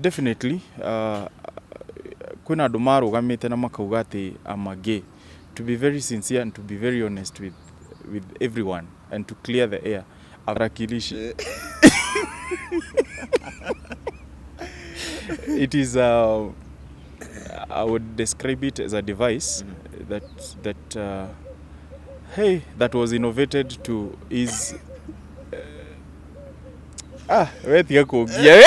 Definitely, kwĩna andũ marũgamĩte na makauga atĩ I'm a gay. To be very sincere and to be very honest with everyone and to clear the air, tarakilishi. It is I would describe it as a device that hey, that was innovated to is we tiga kũngia we.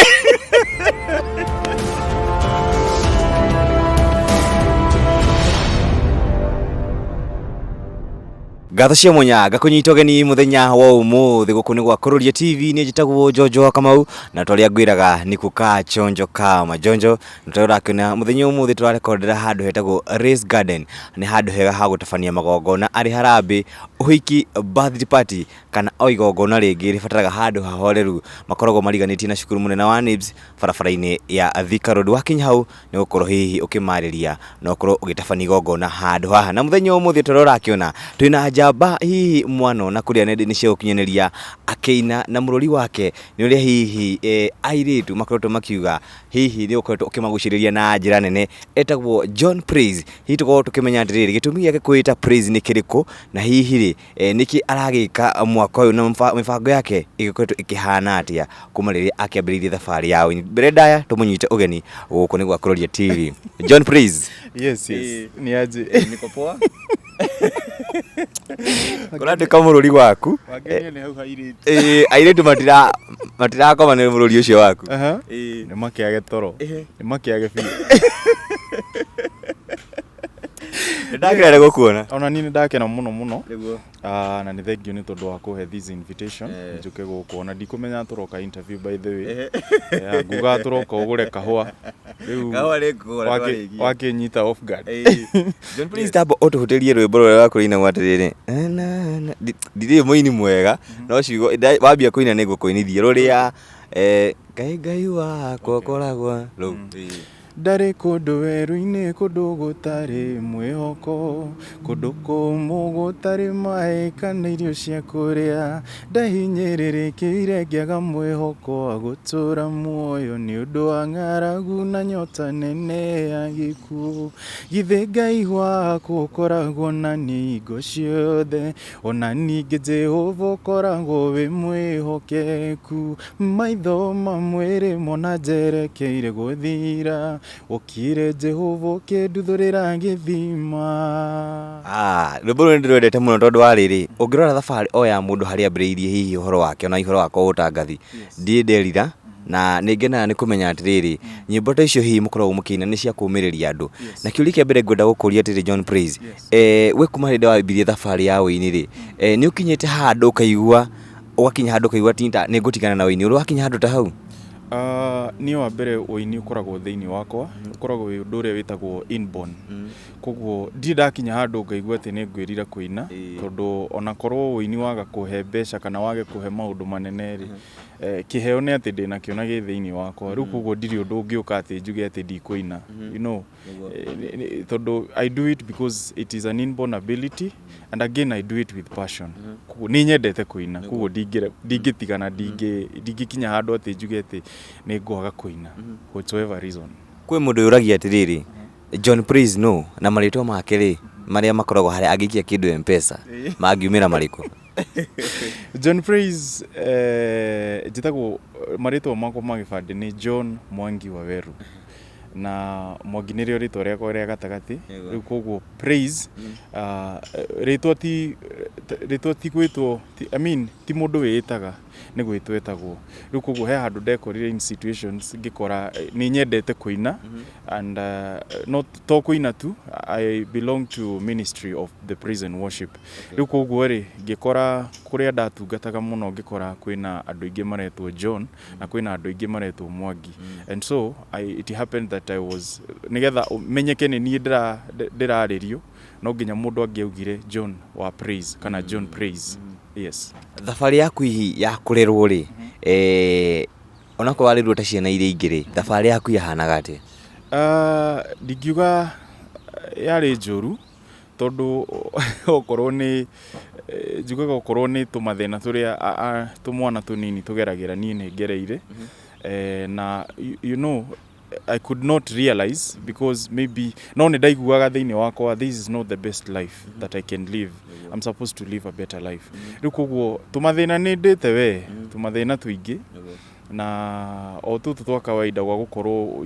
Ngatho cia mwanya ngakũnyita ũgeni mũthenya wa ũmũthĩ gũkũ nĩ gwa Kũrũria TV. Niĩ njĩtagwo Njonjo wa Kamau, na twarĩa ngwĩraga nĩ kukaa chonjo kama njonjo. Na tũrĩa ũrakĩona mũthenya ũmũthĩ tũrarekondera handũ hetagwo Race Garden. Nĩ handũ hega ha gũtabania magongona arĩ harambĩ, ũhiki, birthday party kana o igongona rĩngĩ rĩbataraga handũ hahoreru. Makoragwo mariganĩtie na cukuru mũnene wa NIBS, barabara-inĩ ya Thika Road. Wakinya hau nĩ ũgũkorwo hihi ũkĩmarĩria na ũkorwo ũgĩtabania igongona handũ haha. Na mũthenya ũmũthĩ tũrĩa ũrakĩona twĩna njamba hihi mwana na kũrĩa nenda-inĩ cia ũkinyanĩria akĩina, na mũrũri wake nĩ ũrĩa hihi airĩtu makoretwo makiuga hihi nĩ ũkoretwo ũkĩmagucĩrĩria na njĩra nene, etagwo John Praise. Hihi tũkorwo tũkĩmenya atĩrĩrĩ, gĩtũmi gĩake kwĩta Praise nĩ kĩrĩkũ, na hihi rĩ nĩkĩ aragĩka mwaka ũyũ, na mĩbango yake ĩgĩkoretwo ĩkĩhana atĩa kuma rĩrĩa akĩambĩrĩirie thabarĩ ya ũini. Mbere ndaya tũmũnyite ũgeni gũkũ nĩ gwa Kũrũria TV, John Praise. Yes, ni aje? Niko poa. Kũrandĩka mũrũri waku. Wangenia nĩ hau hairĩtu. Ĩĩ, airĩtu matirakoma nĩ mũrũri ũcio waku. Aha. Nĩ makĩage toro, nĩ makĩage biũ. Nĩndakena nĩ gũkuona. Ona niĩ nĩ ndakena mũno mũno. Nĩguo. Ah, na nĩ thank you nĩ tondũ wa kũhe this invitation njũke gũkũ. Ona ndikũmenya tũroka interview, by the way. Yeah, nguga tũroka ũgũre kahũa rĩu. Kahũa nĩ ngũgũra twarĩkia. Wakĩnyita off guard. John Praise, tamba ũtũhutĩrie rwĩmbo rũrĩa rwa kũinagwo atĩrĩrĩ, na, na, ndirĩ mũini mwega, no ciugo wambia kũina nĩ ngũkũinithia rũrĩa Ngai Ngai wakwa ũkoragwo rũu. Ndarĩ kũndũ werũ-inĩ, kũndũ gũtarĩ mwĩhoko, kũndũ kũmũ gũtarĩ maĩ kana irio cia kũrĩa, ndahinyĩrĩrĩkĩire ngĩaga mwĩhoko wa gũtũra muoyo nĩ ũndũ wa ng'aragu na nyota nene ya gĩkuũ. Githĩ Ngai wakwa ũkoragwo na niĩ hingo ciothe, ona ningĩ Jehova ũkoragwo wĩ mwĩhokeku. Maitho ma mwĩrĩ mona njerekeire gũthira, ũkire Jehova ũkĩnduthũrĩra gĩthima. Ah, rwĩmbo rũrũ nĩ ndĩrwendete mũno tondũ wa rĩrĩ, ũngĩrora thabarĩ o ya mũndũ harĩa ambĩrĩirie hihi ũhoro wake ona ũhoro wakwa wa ũtangathi, ndirĩ nderira na nĩ ngenaga nĩ kũmenya atĩrĩrĩ, nyĩmbo ta icio hihi mũkoragwo mũkĩina nĩ cia kũũmĩrĩria andũ. Na kĩũria kĩa mbere ngwenda gũkũria atĩrĩ, John Praise, we kuma hĩndĩ wambirie thabarĩ ya ũini rĩ, nĩ ũkinyĩte handũ ũkaigua, ũgakinya handũ ũkaigua tinta nĩ ngũtigana na ũini, ũrĩ wakinya handũ ta hau? Ah, niĩ wa mbere ũini ũkoragwo thĩinĩ wakwa, ũkoragwo wĩ ũndũ ũrĩa wĩtagwo inborn. Koguo ndirĩ ndakinya handũ ngaigua atĩ nĩ ngwĩrira kũina, tondũ onakorwo ũini waga kũhe mbeca kana wage kũhe maũndũ manene rĩ, kĩheo nĩ atĩ ndĩnakĩo na gĩ thĩinĩ wakwa rĩu. Koguo ndirĩ ũndũ ũngĩũka atĩ njuge atĩ ndikũina, tondũ I do it because it is an inborn ability, and again I do it with passion. Koguo nĩ nyendete kũina, koguo ndingĩtigana, ndingĩkinya handũ atĩ njuge atĩ nĩ ngwaga kũina whatsoever reason. Kwĩ mũndũ ũragia atĩrĩrĩ, John Praise no na marĩtwa make rĩ marĩa makoragwo harĩa angĩikia kĩndũ M-Pesa mangiumĩra marĩkũ? John Praise, njĩtagwo, marĩtwa makwa ma gĩbandĩ nĩ John Mwangi Waweru, na Mwangi nĩrĩo rĩtwa rĩakwa rĩa gatagatĩ. Rĩu koguo Praise, rĩtwa ti gwĩtwo I mean, ti mũndũ wĩĩtaga, nĩ gwĩtwo etagwo. Rĩu koguo he handũ ndekorire in situations ngĩkora nĩ nyendete kũina, and not to kũina tu, I belong to ministry of the praise and worship. Rĩu koguo rĩ, ngĩkora kũrĩa ndatungataga mũno, ngĩkora kwĩna andũ aingĩ maretwo John na kwĩna andũ aingĩ maretwo Mwangi, and so it happened that I was, nĩgetha menyeke nĩ niĩ ndĩrarĩrio, no nginya mũndũ angĩaugire John wa Praise kana John Praise, yes. Thabarĩ yaku hihi ya kũrerwo rĩ, onakorwo warerwo ta ciana iria ingĩ rĩ, thabarĩ yaku yahanaga atĩa? Ndingiuga yarĩ njũru, tondũ okorwo nĩ njugaga okorwo nĩ tũmathĩna tũrĩa tũmwana tũnini tũgeragĩra, niĩ nĩ ngereire. Na I could not realize because maybe no nĩ ndaiguaga thĩinĩ wakwa, this is not the best life that I can live. I'm supposed to live a better life. Rĩu koguo tũmathĩna nĩ ndĩte we, tũmathĩna tũingĩ na o tũtũ twa kawaida gwa gũkorwo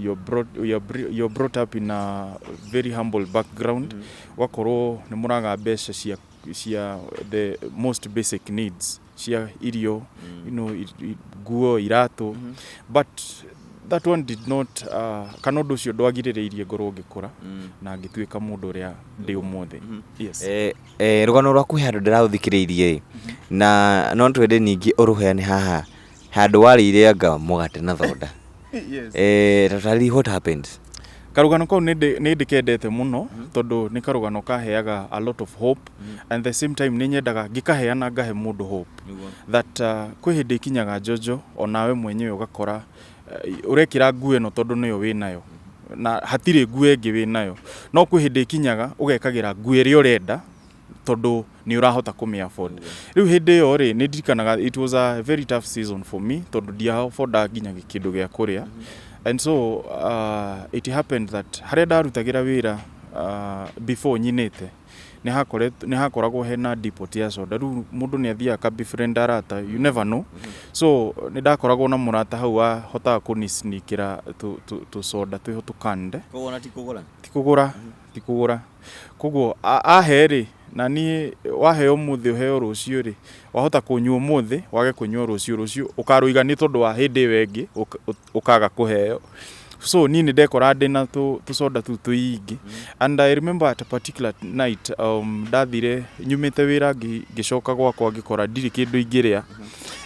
you're brought up in a very humble background, ũgakorwo nĩ mũraga mbeca cia the most basic needs, cia irio, nguo, iratũ, but that one did not kana ũndũ ũcio ndwagirĩrĩirie ngorwo ngĩkũra na ngĩtuĩka mũndũ ũrĩa ndĩ ũmũthĩ, yes. Rũgano rwaku he handũ ndĩraũthikĩrĩirie na no twende ningĩ ũrũheane haha, handũ warĩire anga mũgate na thonda. Yes. Tatarĩrie what happened. Karũgano kau nĩ ndĩkendete mũno tondũ nĩ karũgano kaheaga a lot of hope, and the same time nĩ nyendaga ngĩkaheana ngahe mũndũ hope that kwĩ hĩndĩ ikinyaga, Njonjo, onawe mwenyewe ũgakora ũrekĩra nguo ĩno tondũ nĩyo wĩnayo na hatirĩ nguo ĩngĩ wĩnayo, no kwĩ hĩndĩ ikinyaga ũgekagĩra nguo ĩrĩa ũrenda tondũ nĩ ũrahota kũmĩ afford. Rĩu hĩndĩ ĩyo rĩ, nĩ ndirikanaga it was a very tough season for me tondũ ndiaaffordaga nginya kĩndũ gĩa kũrĩa, and so it happened that harĩa ndarutagĩra wĩra before nyinĩte nĩ hakoragwo hena depot ya soda. Rĩu mũndũ nĩ athiaga aka befriend arata, you never know. So nĩ ndakoragwo na mũrata hau wahotaga kũnisnikĩra tũsoda twĩho tũkande. Koguo ona ti kũgũra? Ti kũgũra, ti kũgũra. Koguo ahe rĩ, na niĩ waheo ũmũthĩ ũheo rũciũ rĩ, wahota kũnyua ũmũthĩ wage kũnyua rũciũ, rũciũ ũkarũiga nĩ tondũ wa hĩndĩ ĩyo ĩngĩ ũkaga kũheo. So niĩ nĩ ndekora ndĩna tũsoda tũu tũingĩ, and I remember at a particular night ndathire nyumĩte wĩra ngĩcoka gwakwa ngĩkora ndirĩ kĩndũ ingĩrĩa,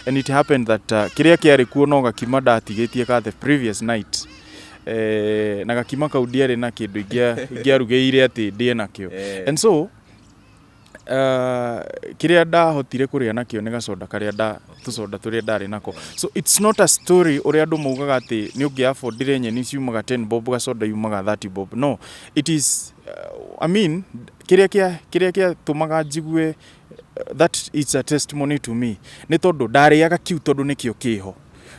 and it happened that kĩrĩa kĩarĩ kuo no gakima ndatigĩtie ka the previous night, na gakima kau ndiarĩ na kĩndũ ingĩarugĩire atĩ ndĩe nakĩo. And so kĩrĩa ndahotire kũrĩa nakĩo nĩ gacoda karĩa nda tũcoda tũrĩa ndarĩ nako. So it's not a story ũrĩa andũ maugaga atĩ nĩ ũngĩ affordire nyeni ciumaga 10 bob, gacoda yumaga 30 bob. No, it is I mean, kĩrĩa kĩatũmaga njigue that it's a testimony to me nĩ tondũ ndarĩaga kiu tondũ nĩkĩo kĩho,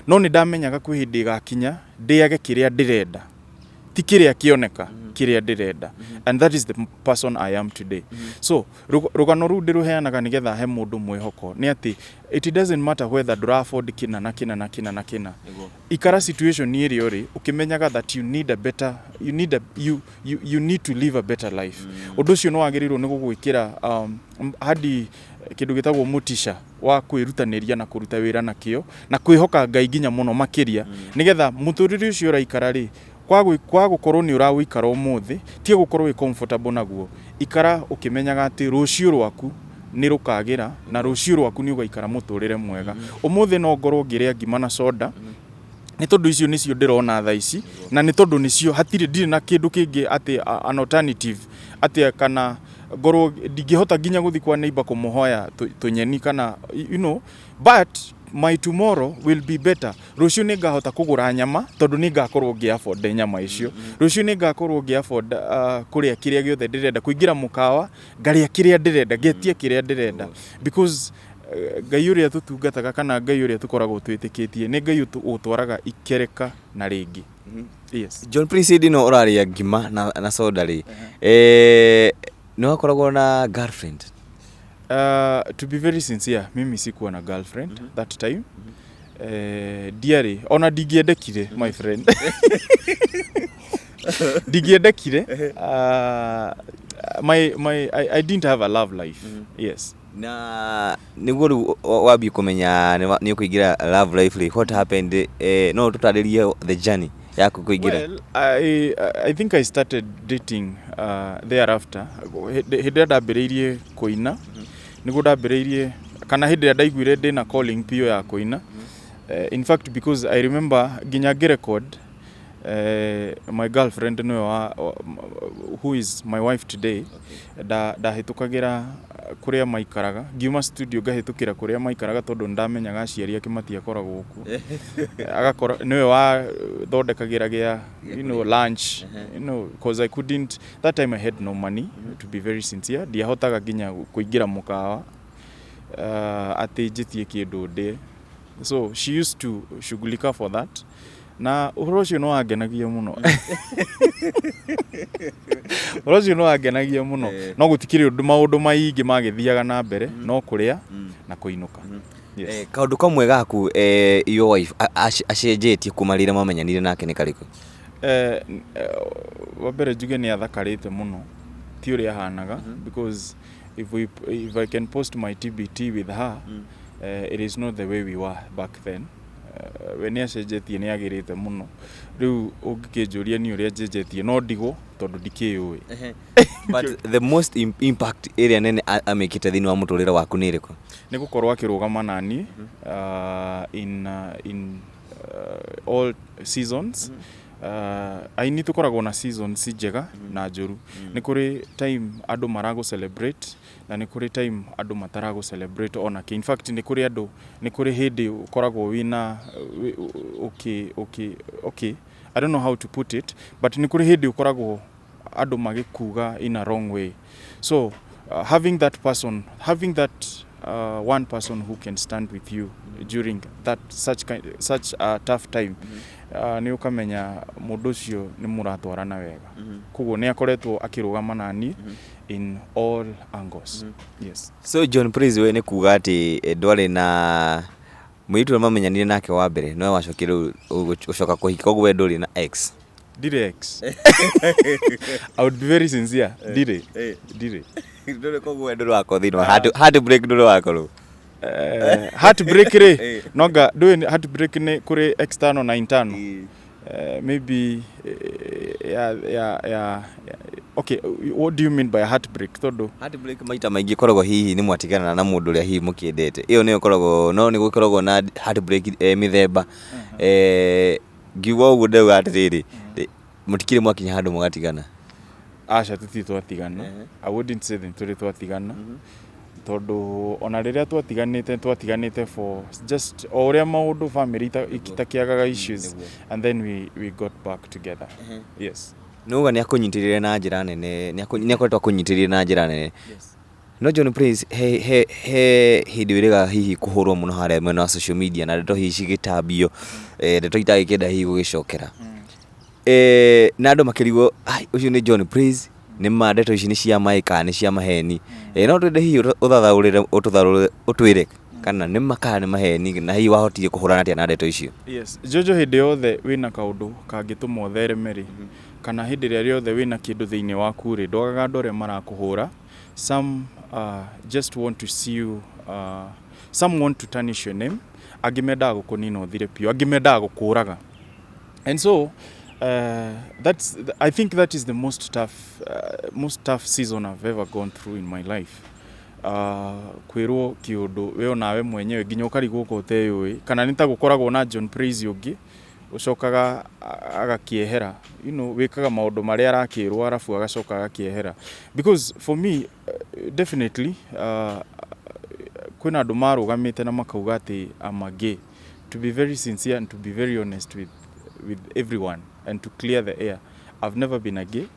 no nĩ ndamenyaga kwĩ hĩndĩ ĩgakinya ndĩage kĩrĩa ndĩrenda, ti kĩrĩa kĩoneka, kĩrĩa ndĩrenda, and that is the person I am today. So rũgano rũu ndĩrũheanaga nĩgetha he mũndũ mwĩhoko nĩ atĩ it doesn't matter whether ndũra afford kĩna na kĩna na kĩna na kĩna. Ikara situation ĩrĩa ũrĩ ũkĩmenyaga that you need a better you need a, you, you, you need to live a better life. Ũndũ ũcio nĩ wagĩrĩirwo nĩ gũgwĩkĩra hadi kĩndũ gĩtagwo motisha wa kwĩrutanĩria na kũruta wĩra na kĩo na kwĩhoka Ngai nginya mũno makĩria, nĩgetha mũtũrĩre ũcio ũraikara rĩ, kwa gũkorwo nĩ ũrawĩikara ũmũthĩ, tiga gũkorwo wĩ comfortable naguo. Ikara ũkĩmenyaga atĩ rũciũ rwaku nĩ rũkagĩra na rũciũ rwaku nĩ ũgaikara mũtũrĩre mwega. Ũmũthĩ no ngorwo ngĩrĩa ngima na soda nĩ tondũ icio nĩcio ndĩrona thaa ici, na nĩ tondũ nĩcio hatirĩ, ndirĩ na kĩndũ kĩngĩ atĩ an alternative, atĩ kana ngorwo ndingĩhota nginya gũthiĩ kwa neighbor kũmũhoya tũnyeni kana but my tomorrow will be better. Rũciũ nĩ ngahota kũgũra nyama tondũ nĩ ngakorwo ngĩ afford nyama icio. Rũciũ nĩ ngakorwo ngĩ afford kũrĩa kĩrĩa gĩothe ndĩrenda, kũingĩra mũkawa ngarĩa kĩrĩa ndĩrenda, ngetie kĩrĩa ndĩrenda, because Ngai ũrĩa tũtungataga kana Ngai ũrĩa tũkoragwo twĩtĩkĩtie nĩ Ngai ũtwaraga ikereka na rĩngĩ, yes. John Prince, hĩndĩ ĩno ũrarĩa ngima na soda rĩ, nĩ wakoragwo na girlfriend? To be very sincere, mimi sikuwa na girlfriend that time. Ndiarĩ ona ndingĩendekire, my friend, ndingĩendekire. My, my, I, I didn't have a love life, yes. Na nĩguo rĩu wambie kũmenya nĩ ũkũingĩra love life rĩ, what happened? No tũtarĩrie the journey yaku kũingĩra. Well, I think I started dating thereafter. Hĩndĩ ĩrĩa ndambĩrĩirie kũina, nĩguo ndambĩrĩirie, kana hĩndĩ ĩrĩa ndaiguire ndĩna calling biũ ya kũina. In fact, because I remember nginya ngĩrecord my girlfriend nĩwe who is my wife today, ndahĩtũkagĩra kũrĩa maikaraga, ngiuma studio ngahĩtũkĩra kũrĩa maikaraga tondũ nĩndamenyaga aciari ake matiakoragwo kuo, agakora nĩwe wathondekagĩra gĩa lunch, cause I couldn't, that time I had no money, to be very sincere. Ndiahotaga nginya kũingĩra mũkawa atĩ njĩtie kĩndũ ndĩe. So she used to shughulika for that, na ũhoro ũcio nĩ wangenagia mũno, ũhoro ũcio nĩ wangenagia mũno. No gũtikĩrĩ ũndũ, maũndũ maingĩ magĩthiaga na mbere no kũrĩa na kũinũka. Yes. Kaũndũ kamwe gaku your wife acenjetie kuma rĩrĩa mwamenyanire nake nĩ karĩkũ? Wa mbere njuge nĩ athakarĩte mũno, ti ũrĩa ahanaga, because if I can post my TBT with her, it is not the way we were back then. We nĩ acenjetie, nĩ agĩrĩte mũno. Rĩu ũngĩkĩnjũria nĩ ũrĩa njenjetie, no ndigwo tondũ ndikĩũĩ. But the most impact ĩrĩa nene amĩkĩte thĩinĩ wa mũtũrĩre waku nĩ ĩrĩkũ? Nĩ gũkorwo akĩrũgama nani in all seasons. Aini tũkoragwo na seasons njega na njũru. Nĩ kũrĩ time andũ maragũ celebrate na nĩ kũrĩ time andũ mataragũ celebrate onake. In fact, nĩ kũrĩ andũ, nĩ kũrĩ hĩndĩ ũkoragwo wĩna okay, I don't know how to put it, but nĩ kũrĩ hĩndĩ ũkoragwo andũ magĩkuga in a wrong way. So having that person, having that one person who can stand with you during that such a tough time, nĩ ũkamenya mũndũ ũcio nĩ mũratwarana wega. Koguo nĩ akoretwo akĩrũgama nani in all angles, yes. So John Praise, we nĩ kuga atĩ ndwarĩ na mũirĩtu ũrĩa mamenyanire nake wa mbere, nowe wacokire rĩu ũcoka kũhika, koguo we ndũrĩ na ex? Ndirĩ ex. I would be very sincere, ndirĩ, ndirĩ. Ndũrĩ, koguo we ndũrĩ wakorwo thĩinĩ wa heartbreak, ndũrĩ wakorwo? Heartbreak rĩ, nonga ndũĩ heartbreak nĩ kũrĩ external na internal. Maybe ya, okay, what do you mean by heartbreak? Tondũ Heartbreak maita maingĩ ĩkoragwo hihi nĩ mwatigana na mũndũ ũrĩa hihi mũkĩendete, ĩyo nĩyo ĩkoragwo, no nĩ gũkoragwo na heartbreak mĩthemba. Ngiuga ũguo ndauga atĩrĩrĩ, mũtikĩrĩ mwakinya handũ mũgatigana? Aca, tũtirĩ twatigana. I wouldn't say nĩ tũrĩ twatigana, tondũ ona rĩrĩa twatiganĩte, twatiganĩte for just o ũrĩa maũndũ family itakĩagaga issues, and then we got back together, yes. Nĩuga nĩ akũnyitĩrĩire na njĩra nene, nĩ akoretwo akũnyitĩrĩire na njĩra nene. No John Praise, he hĩndĩ wĩrĩga hihi kũhũrwo mũno harĩa mwena wa social media na ndeto hihi cigĩtambio, ndeto itagĩkĩenda hihi gũgĩcokera, na andũ makĩrigwo, "Ai, ũcio nĩ John Praise, nĩ ma ndeto ici nĩ cia maĩ kana nĩ cia maheni?" No twende hihi ũthathaũrĩre, ũtũthathaũrĩre, ũtwĩre kana nĩ ma kana nĩ maheni, na hihi wahotire kũhũrana atĩa na ndeto icio? Yes, Jojo, hĩndĩ yothe wĩna kaũndũ kangĩtũma ũthereme rĩ, kana hĩndĩ ĩrĩa rĩothe wĩna kĩndũ thĩinĩ waku rĩ, ndwagaga andũ arĩa marakũhũra. Some just want to see you, some want to tarnish your name, angĩ mendaga gũkũnina ũthire biũ, angĩ mendaga gũkũraga. And so that's I think that is the most tough season I've ever gone through in my life, kwĩrwo kĩũndũ we onawe mwenyewe nginya ũkarigwo ko ũteyũĩ kana nĩ ta gũkoragwo na John Praise ũngĩ ũcokaga agakĩehera, wĩkaga maũndũ marĩa arakĩrwo arabu agacoka agakĩehera. Because for me, definitely kwĩna andũ marũgamĩte na makauga atĩ I'm a gay. To be very sincere and to be very honest with everyone and to clear the air, I've never been a gay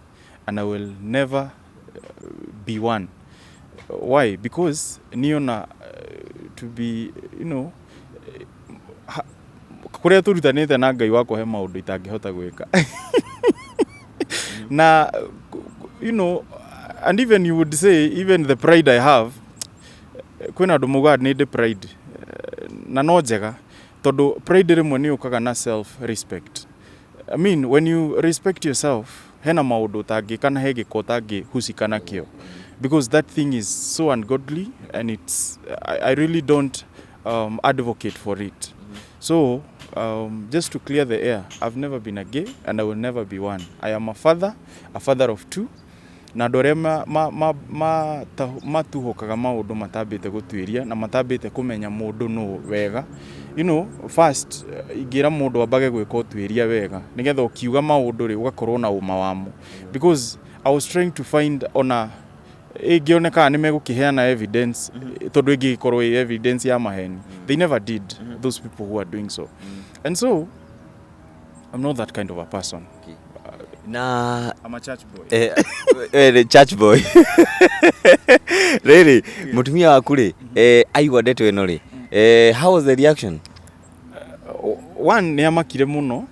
and I will never be one. Why? Because niona to be kũrĩa tũrutanĩte na Ngai wakwa he maũndũ itangĩhota gwĩka na and even you would say, even the pride I have, kwĩna andũ maugaga nĩ ndĩ pride, na no njega tondũ pride rĩmwe nĩ yũkaga na self respect. I mean, when you respect yourself, hena maũndũ ũtangĩka na he gĩko ũtangĩhusika nakĩo, because that thing is so ungodly and I really don't advocate for it. So just to clear the air, I've never been a gay and I will never be one. I am a father, a father of two, na andũ arĩa matuhũkaga maũndũ matambĩte gũtuĩria na matambĩte kũmenya mũndũ nũ wega, first ingĩra mũndũ ambage gwĩka ũtuĩria wega nĩgetha ũkiuga maũndũ rĩ, ũgakorwo na ũma wamo. Because I was trying to find ona ĩngĩonekaga nĩ megũkĩheana evidence, tondũ ĩngĩgĩkorwo ĩ evidence ya maheni. They never did, those people who are doing so. And so I'm not that kind of a person. Na I'm a church boy. Church boy rĩrĩ, mũtumia waku rĩ, aigua ndeto ĩno rĩ, how was the reaction? One, nĩ amakire mũno,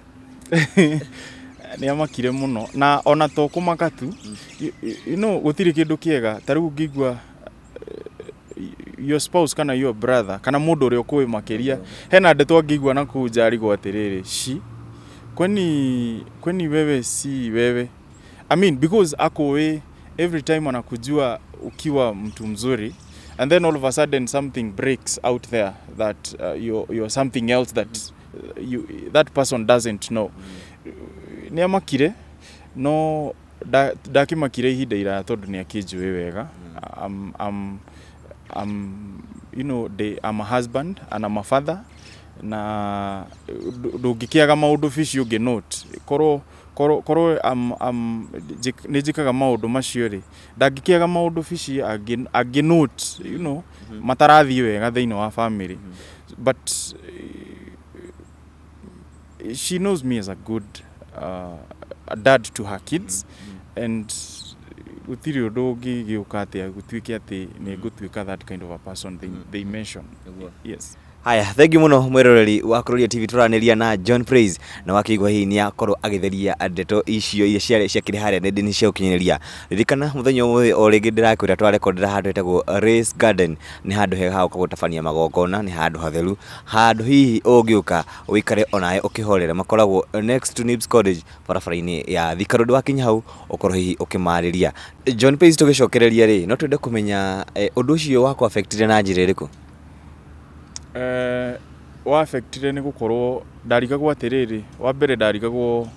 nĩ amakire mũno, na ona to kũmaka tu. Gũtirĩ kĩndũ kĩega ta rĩu ũngĩigua your spouse kana your brother kana mũndũ ũrĩa ũkũĩ makĩria hena ndeto angĩigua na kũu nja arigwo atĩrĩrĩ, ci kweni wewe si wewe. I mean, because akũĩ every time anakujua ukiwa mtu mzuri, and then all of a sudden something breaks out there that you're something else that that person doesn't know. Nĩ amakire, no ndakĩmakire ihinda iraya tondũ nĩ akĩnjũĩ wega. I'm, you know, they, I'm a husband and I'm a father, na ndũngĩkĩaga maũndũ bici ũngĩ note korwo nĩ njĩkaga maũndũ macio rĩ, ndangĩkĩaga maũndũ bici angĩ note matarathiĩ wega thĩinĩ wa family. But she knows me as a good a dad to her kids, and gũtirĩ ũndũ ũngĩgĩũka atĩ gũtuĩke atĩ nĩ ngũtuĩka that kind of a person they mention. Yes. Haya, thengiũ mũno mwĩroreri wa Kururia TV. Tũranĩria na John Praise, na wakĩigua hihi nĩ akorwo agĩtheria ndeto icio iria ciarĩ ciakĩrĩ harĩa nenda-inĩ cia ũkinyanĩria. Ririkana mũthenya ũmũthĩ o rĩngĩ ndĩrakwĩra twarekondera handũ hetagwo Race Garden. Nĩ handũ hega ha gũka gũtabania magongona, nĩ handũ hatheru, handũ hihi ũngĩũka ũikare onawe ũkĩhorera. Makoragwo next to Nibs College, barabara-inĩ ya Thika Road. Wakinya hau ũkorwo hihi ũkĩmarĩria John Praise. Tũgĩcokereria rĩ, no twende kũmenya ũndũ ũcio wakũ affectire na njĩra ĩrĩkũ? Wa affectire nĩ gũkorwo ndarigagwo atĩrĩrĩ, wa mbere ndarigagwo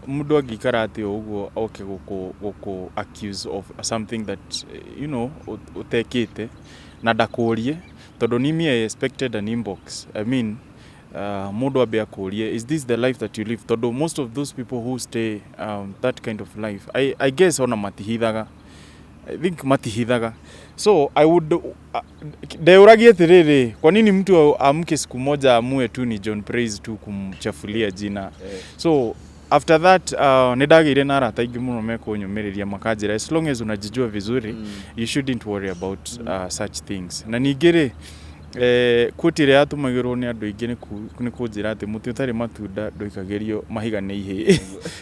mũndũ angĩikara atĩ o ũguo oke gũkũ accuse of something that ũtekĩte na ndakũrie, tondũ ni me, I expected an inbox. I mean, mũndũ ambe akũrie, "Is this the life that you live?" Tondũ most of those people who stay that kind of life, I guess ona matihithaga. I think matihithaga. So I would ndeũragia atĩrĩrĩ, kwa nini mtu amke siku moja amue tu ni John Praise tu kumchafulia jina? So after that nĩ ndagĩire na arata aingĩ mũno mekũnyũmĩrĩria, makanjĩra, "As long as unajijua vizuri, you shouldn't worry about such things." Na ningĩ rĩ, quote ĩrĩa yatũmagĩrwo nĩ andũ aingĩ nĩ kũnjĩra atĩ mũtĩ ũtarĩ matunda ndũikagĩrio mahiga nĩ ihĩĩ.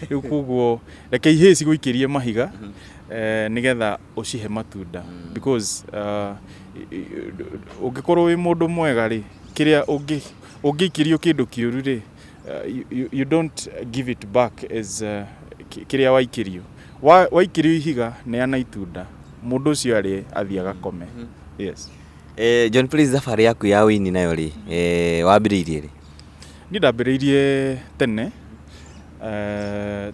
Rĩu koguo reke ihĩĩ cigũikĩrie mahiga nĩgetha ũcihe matunda, because ũngĩkorwo wĩ mũndũ mwega rĩ, kĩrĩa ũngĩikĩrio kĩndũ kĩũru rĩ, you don't give it back as kĩrĩa waikĩrio. Waikĩrio ihiga, neana itunda, mũndũ ũcio arĩe athiĩ agakome. Yes. John Praise, thabarĩ yaku ya wĩini nayo rĩ, wambĩrĩirie rĩ? Niĩ ndambĩrĩirie tene,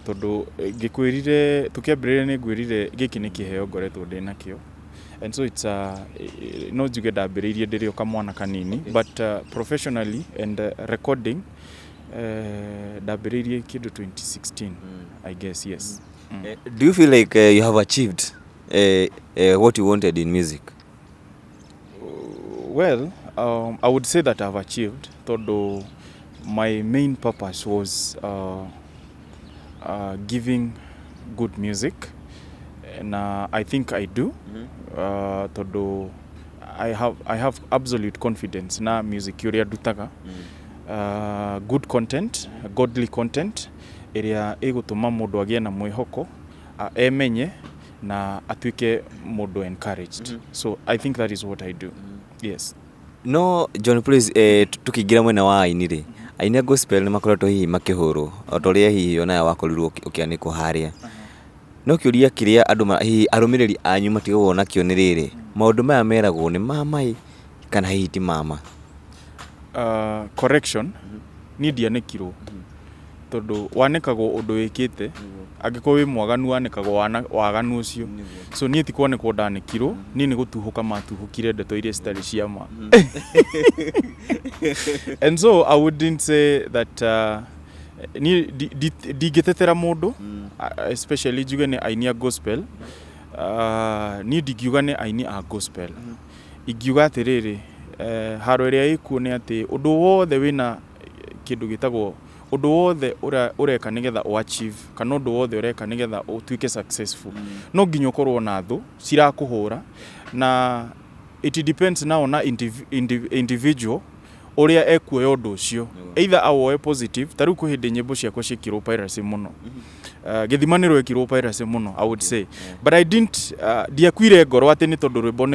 tondũ ngĩkwĩrire tũkĩambĩrĩria nĩ ngwĩrire gĩkĩ nĩ kĩheo ngoretwo ndĩ nakĩo, and so it's no njuge ndambĩrĩirie ndĩrĩ o kamwana kanini. But professionally and recording, ndambĩrĩirie kĩndũ 2016, I guess. Yes. Do you feel like you have achieved what you wanted in music? Well, I would say that I've achieved, tondũ my main purpose was giving good music, na I think I do, tondũ I have absolute confidence na music ũrĩa ndutaga, good content, godly content ĩrĩa ĩgũtũma mũndũ agĩe na mwĩhoko, emenye na atuĩke mũndũ encouraged. So I think that is what I do. Yes. No John Praise, tukĩingĩra mwena wa aini rĩ, aini a gospel nĩ makoretwo hihi makĩhũrwo o ta ũrĩa hihi onawe wakorirwo ũkĩanĩkwo harĩa. No kĩũria kĩrĩa andũ hihi arũmĩrĩri anyu matigagwo nakĩo nĩ rĩrĩ, maũndũ maya meragwo nĩ ma mai kana hihi ti mama? Correction, niĩ ndianĩkirwo, tondũ wanĩkagwo ũndũ wĩkĩte. Angĩkorwo wĩ mwaganu, wanĩkagwo waganu ũcio. So niĩ ti kwanĩkwo ndanĩkirwo, niĩ nĩ gũtuhũka matuhũkire ndeto iria citarĩ cia ma, and so I wouldn't say that niĩ ndingĩtetera mũndũ, especially njuge nĩ aini a gospel. Niĩ ndingiuga nĩ aini a gospel. Ingiuga atĩrĩrĩ, haro ĩrĩa ĩkuo nĩ atĩ ũndũ wothe wĩna kĩndũ gĩtagwo ũndũ wothe ũreka nĩgetha ũ achieve, kana ũndũ wothe ũreka nĩgetha ũtuĩke successful, no nginya ũkorwo na thũ cirakũhũra, na it depends now na individual. Ũrĩa ekuoya ũndũ ũcio, either awoe positive. Ta rĩu kwĩ hĩndĩ nyĩmbo ciakwa ciekirwo piracy mũno. Gĩthima nĩ rwekirwo piracy mũno, I would say, but I didn't ndiakuire ngoro atĩ nĩ tondũ rwĩmbo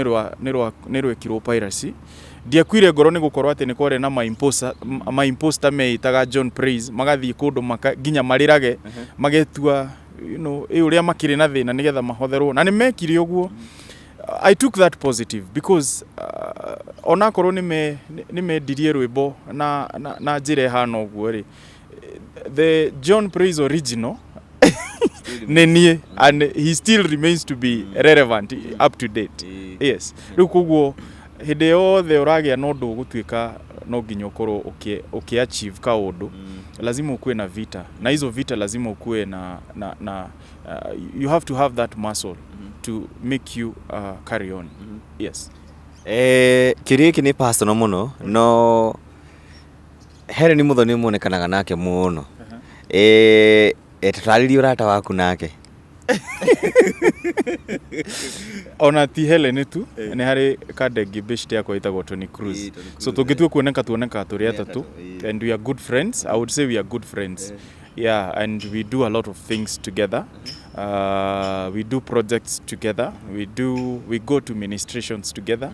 nĩ rwekirwo piracy. Ndiakuire ngoro nĩ gũkorwo atĩ nĩ kwarĩ na ma imposter meĩtaga John Praise, magathiĩ kũndũ maka, nginya marĩrage magetua ĩ ũrĩa makĩrĩ na thĩna nĩgetha mahotherwo, na nĩ mekire ũguo. I took that positive because onakorwo nĩ mendirie rwĩmbo na njĩra ĩhana ũguo rĩ, the John Praise original nĩ niĩ, and he still remains to be relevant up to date. Yes, rĩu koguo hĩndĩ yothe ũragĩa na ũndũ ũgũtuĩka no nginya ũkorwo ũkĩ achieve kaũndũ, lazima ukuwe na vita, na hizo vita lazima ukuwe na you have to have that muscle to make you carry on. Yes. Kĩũria gĩkĩ nĩ personal mũno, no Helen Muthoni muonekanaga nake mũno. Tũtarĩrie ũrata waku nake. Ona ti Helen tu, nĩ harĩ kandenge best yakwa ĩtagwo Tony Cruz. Tony So Cruz, tũngĩtua kuoneka, tuonekaga tũrĩ atatũ. Atatũ. And we are good friends. I would say we are good friends, yeah, and we do a lot of things together. We do projects together, we go to ministrations together.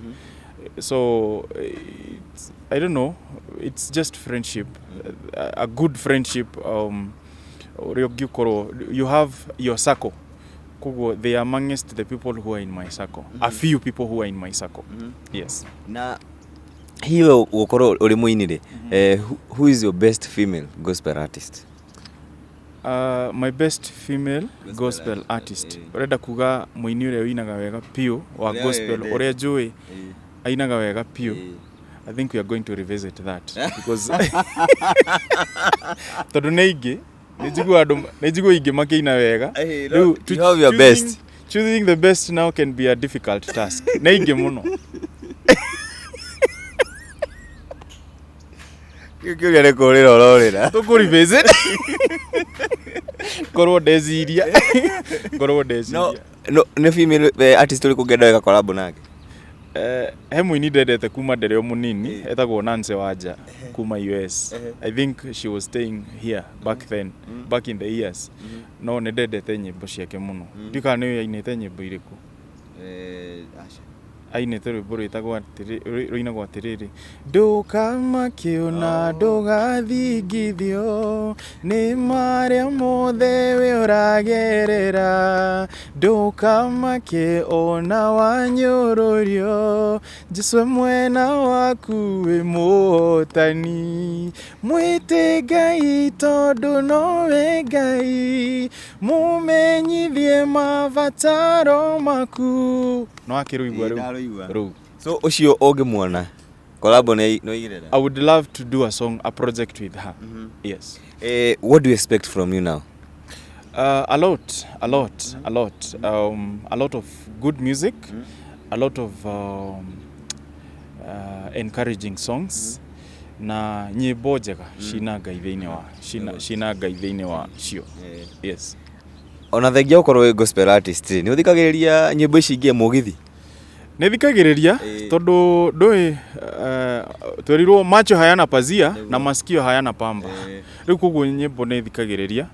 So it's, I don't know, it's just friendship, a good friendship, ũrĩa ũngĩkorwo you have your circle. Koguo they are amongst the people who are in my circle, a few people who are in my circle. Yes. Na hihi we gũkorwo ũrĩ mũini rĩ, who is your best female gospel artist? My best female gospel gospel artist, artist? Ũrenda kuga mũini ũrĩa ũinaga wega piũ wa Ũrĩa gospel? wendete. Ũrĩa njũĩ ainaga wega piũ? I think we are going to revisit that because tondũ nĩ ingĩ nĩ njiguaga andũ, nĩ njiguaga ingĩ makĩina wega. No, Rĩu you have your best. Choosing the best now can be a difficult task. Nĩ ingĩ mũno. Kĩu kĩũria nĩ kũrĩra ũrorĩra. Tũkũ revisit, ngorwo ndeciria, ngorwo ndeciria. No, nĩ female artist ũrĩkũ ũngĩenda weka collab nake? He mũini ndendete kuma ndĩrĩ o mũnini, etagwo Nancy Wanja kuma US. I think she was staying here back then, back in the years, no nĩ ndendete nyĩmbo ciake mũno. Ndiũ kana nĩ ainĩte nyĩmbo irĩkũ. Ainĩte rwĩmbo rwĩtagwo rũinagwo atĩrĩrĩ: ndũkamakĩona, ndũgathingithio nĩ marĩa mothe we ũragerera, ndũkamake ona wanyũrũrio, Jesũ e mwena waku, wĩ mũhotani, mwĩte Ngai tondũ nowe Ngai, mũmenyithie mabataro maku. No akĩrũigua rĩu? Ndarũigua. Rũu. So ũcio ũngĩmuona collab nĩ igĩrĩra? I would love to do a song, a project with her. Yes. What do you expect from you now? A lot, a lot, a lot. A lot of good music, a lot of encouraging songs, na nyĩmbo njega cina Ngai thĩinĩ wa cina Ngai thĩinĩ wa cio. Yes. Ona thengia gũkorwo wĩ gospel artist, nĩ ũthikagĩrĩria nyĩmbo ici ingĩ, mũgithi? Nĩ thikagĩrĩria tondũ ndũĩ twerirwo macho hayana pazia na masikio hayana pamba. Rĩu koguo nyĩmbo nĩ thikagĩrĩria,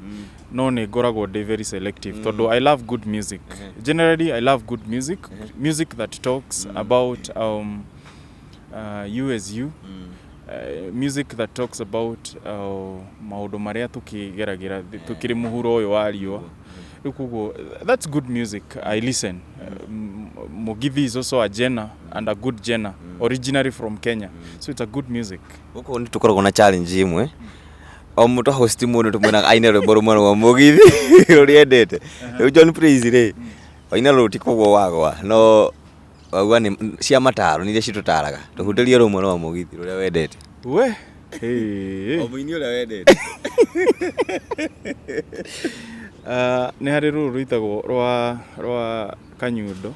no nĩ ngoragwo ndĩ very selective tondũ I love good music. Generally I love good music, music that talks about you as you, music that talks about maũndũ marĩa tũkĩgeragĩra tũkĩrĩ mũhuro ũyũ wa riũa. Rĩu koguo that's good music I listen. Mugithi is also a genre, and a good genre, originally from Kenya, so it's a good music. Gũkũ nĩ tũkoragwo na challenge ĩmwe, o mũndũ host mũndũ tũmwĩraga aine rwĩmbo rũmwe rwa mũgithi rũrĩa endete. Rĩu John Praise rĩ, waina rũu ti kũgwa wagwa, no wauga nĩ cia mataro, nĩ iria citũtaraga. Tũhutĩrie rũmwe rwa mũgithi rũrĩa wendete. We, hey. Mũini ũrĩa wendete. Nĩ harĩ rũrũ rwĩtagwo rwa Kanyundo: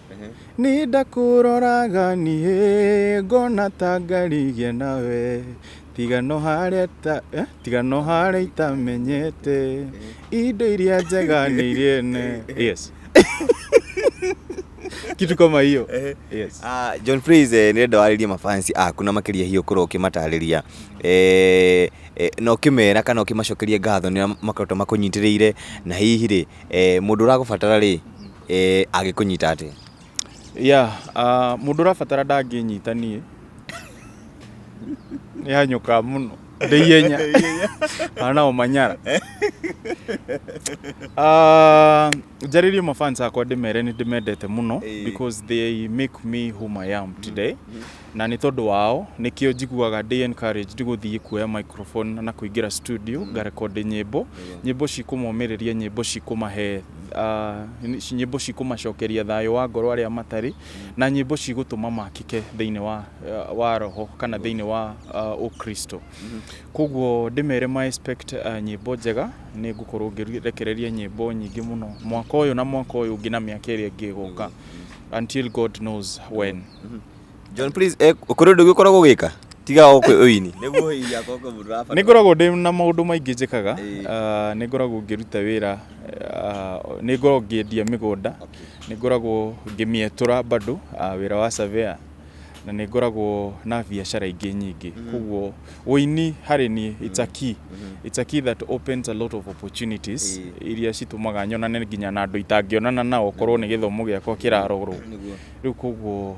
nĩ ndakũroraga niĩ ngona ta ngarigia nawe, tiga no harĩa ta, tiga no harĩa itamenyete indo iria njega nĩ iria ene. Yes. Kitu kama hiyo. Yes. Ah, John Praise, nĩrenda warĩrie mafansi aku na makĩria hihi ũkorwo ũkĩmatarĩria na ũkĩmera kana ũkĩmacokeria ngatho nĩ ũrĩa makoretwo makũnyitĩrĩire, na hihi rĩ, mũndũ ũragũbatara rĩ, angĩkũnyita atĩa? Yeah, mũndũ ũrabatara ndangĩnyita niĩ. Nĩ hanyũka mũno. Ndĩ ihenya. Kana nao manyara. Njarĩrie mafans akwa ndĩmere nĩ ndĩmendete mũno because they make me whom I am today. Na nĩ tondũ wao nĩkĩo njiguaga ndĩ encouraged gũthiĩ kuoya microphone na kũingĩra studio ngarekondi nyĩmbo, nyĩmbo cikũmomĩrĩria, nyĩmbo cikũmahe, nyĩmbo cikũmacokeria thayũ wa ngoro arĩa matarĩ, na nyĩmbo cigũtũma makĩke thĩinĩ wa roho kana thĩinĩ wa ũkristo. Koguo ndĩmere ma expect nyĩmbo njega, nĩ ngũkorwo ngĩrekereria nyĩmbo nyingĩ mũno mwaka ũyũ na mwaka ũyũ ũngĩ na mĩaka ĩrĩa ĩngĩ ĩgoka, until God knows when. John Praise, kũrĩ ũndũ ũngĩ ũkoragwo ũgĩka tiga o ũini? Nĩguo hihi akorwo kwĩ mũndũ ũrabatara. Nĩ ngoragwo ndĩ na maũndũ maingĩ njĩkaga. Nĩ ngoragwo ngĩruta wĩra, nĩ ngoragwo ngĩendia mĩgũnda, nĩ ngoragwo ngĩmĩetũra bado, wĩra wa surveyor, na nĩ ngoragwo na biacara ingĩ nyingĩ. Koguo ũini harĩ niĩ it's a key, it's a key that opens a lot of opportunities iria citũmaga nyonane nginya na andũ itangĩonana nao korwo nĩ gĩthomo gĩakwa kĩrarorwo rĩu. Koguo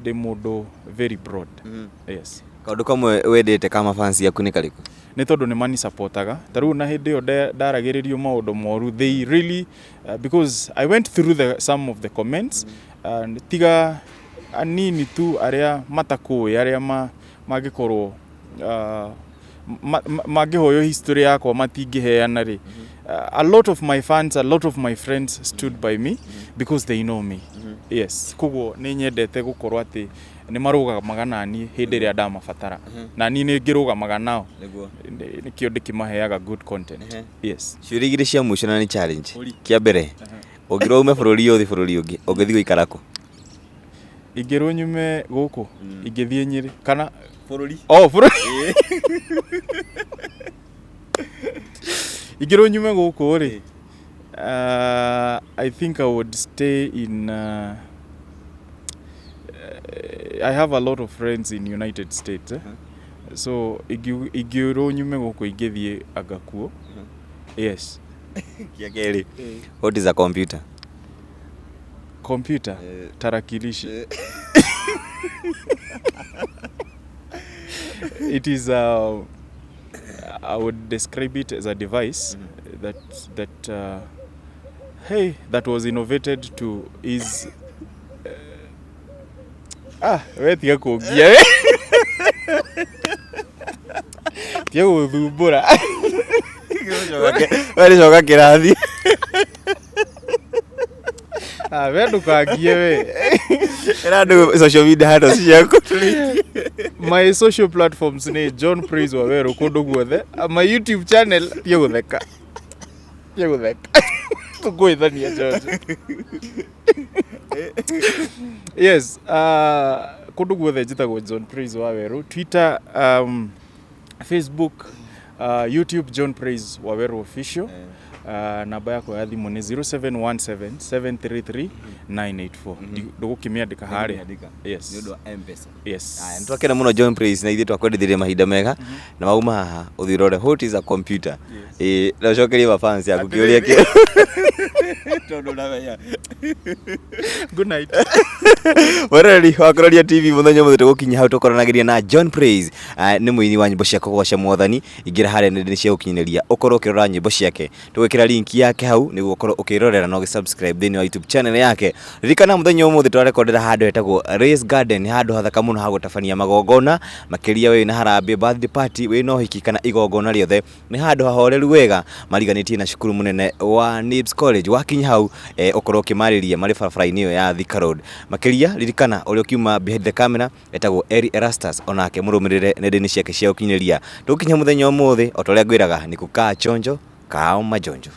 ndĩ mũndũ very broad. Yes. Kaũndũ kamwe wendete ka mafansi aku nĩ karĩkũ? Nĩ tondũ nĩ manisapotaga. Ta rĩu na hĩndĩ ĩyo ndaragĩrĩrio maũndũ moru, they really, because I went through some of the comments, and tiga anini tu arĩa matakũĩ, arĩa mangĩkorwo mangĩhoywo history yakwa matingĩheana rĩ, a lot of my fans, a lot of my friends stood by me because they know me. Yes, koguo nĩ nyendete gũkorwo atĩ nĩ marũgamaga naniĩ hĩndĩ ĩrĩa ndamabatara, na niĩ nĩ ngĩrũgamaga nao. Nĩkĩo ndĩkĩmaheaga good content. Yes. Ciũria igĩrĩ cia mũico na nĩ challenge. Kĩa mbere, ũngĩrwo ume bũrũri ũyũ ũthiĩ bũrũri ũngĩ, ũngĩthiĩ gũikara kũ? Ingĩrwo nyume gũkũ, ingĩthiĩ Nyĩrĩ kana Bũrũri. Oh, bũrũri. Ingĩrwo nyume gũkũ rĩ, I think I would stay in, I have a lot of friends in United States, eh? So ingĩũrwo nyume gũkũ ingĩthiĩ anga kuo. Yes. Kĩa kerĩ, what is a computer? Computer, tarakilishi. It is a, I would describe it as a device that hey, that was innovated to is, we tiga kũngia, we tiga gũthumbũra. We nĩ coka kĩrathi. Ah, we ndũkangie we. Ĩra andũ social media handles ciaku. My social platforms nĩ John Praise Waweru kũndũ guothe. My YouTube channel, tiga gũtheka, tiga gũtheka, tũkũĩthania George. Yes, kũndũ guothe njĩtagwo John Praise Waweru. Twitter, Facebook, YouTube, John Praise Waweru Official. Namba yakwa ya thimũ nĩ 0717 733 984. Ndũgũkĩmĩandĩka harĩa. Yes. Wa M-Pesa. Yes. Aya, nĩtwakena mũno John Praise, na ithuĩ twakwendithirie mahinda mega, na wauma haha ũthiĩ ũrore what is a computer. Ĩĩ, na ũcokerie mafans yaku kĩũria kĩu tondũ ũramenya. Good night. Mweroreri wa Kũroria TV, mũthenya ũmũthĩ tũgũkinya hau tũkoranagĩria na John Praise. Nĩ mũini wa nyĩmbo cia kũgoca mwathani. Ingĩra harĩa nenda-inĩ cia gũkinyanĩria ũkorwo ũkĩrora nyĩmbo ciake, tũgwĩkĩra link yake hau nĩguo ũkorwo ũkĩrorera na ũgĩsubscribe thĩinĩ wa YouTube channel yake. Ririkana mũthenya ũmũthĩ twarekondera handũ hetagwo Race Garden, nĩ handũ hathaka mũno ha gũtabania magongona, makĩria wĩ na harambĩ, birthday party, wĩ na ũhiki kana igongona rĩothe. Nĩ handũ hahoreru wega mariganĩtie na cukuru mũnene wa Nibs College. Wakinya hau, ũkorwo ũkĩmarĩria marĩ barabara-inĩ ĩyo ya Thika Road. Makĩria ririkana ũrĩa ũkiuma behind the camera etagwo Eri Erastus, onake mũrũmĩrĩre nenda-inĩ ciake cia ũkinyanĩria. Tũgũkinya mũthenya ũmũthĩ o ta ũrĩa ngwĩraga, nĩ kukaa chonjo kao majonjo.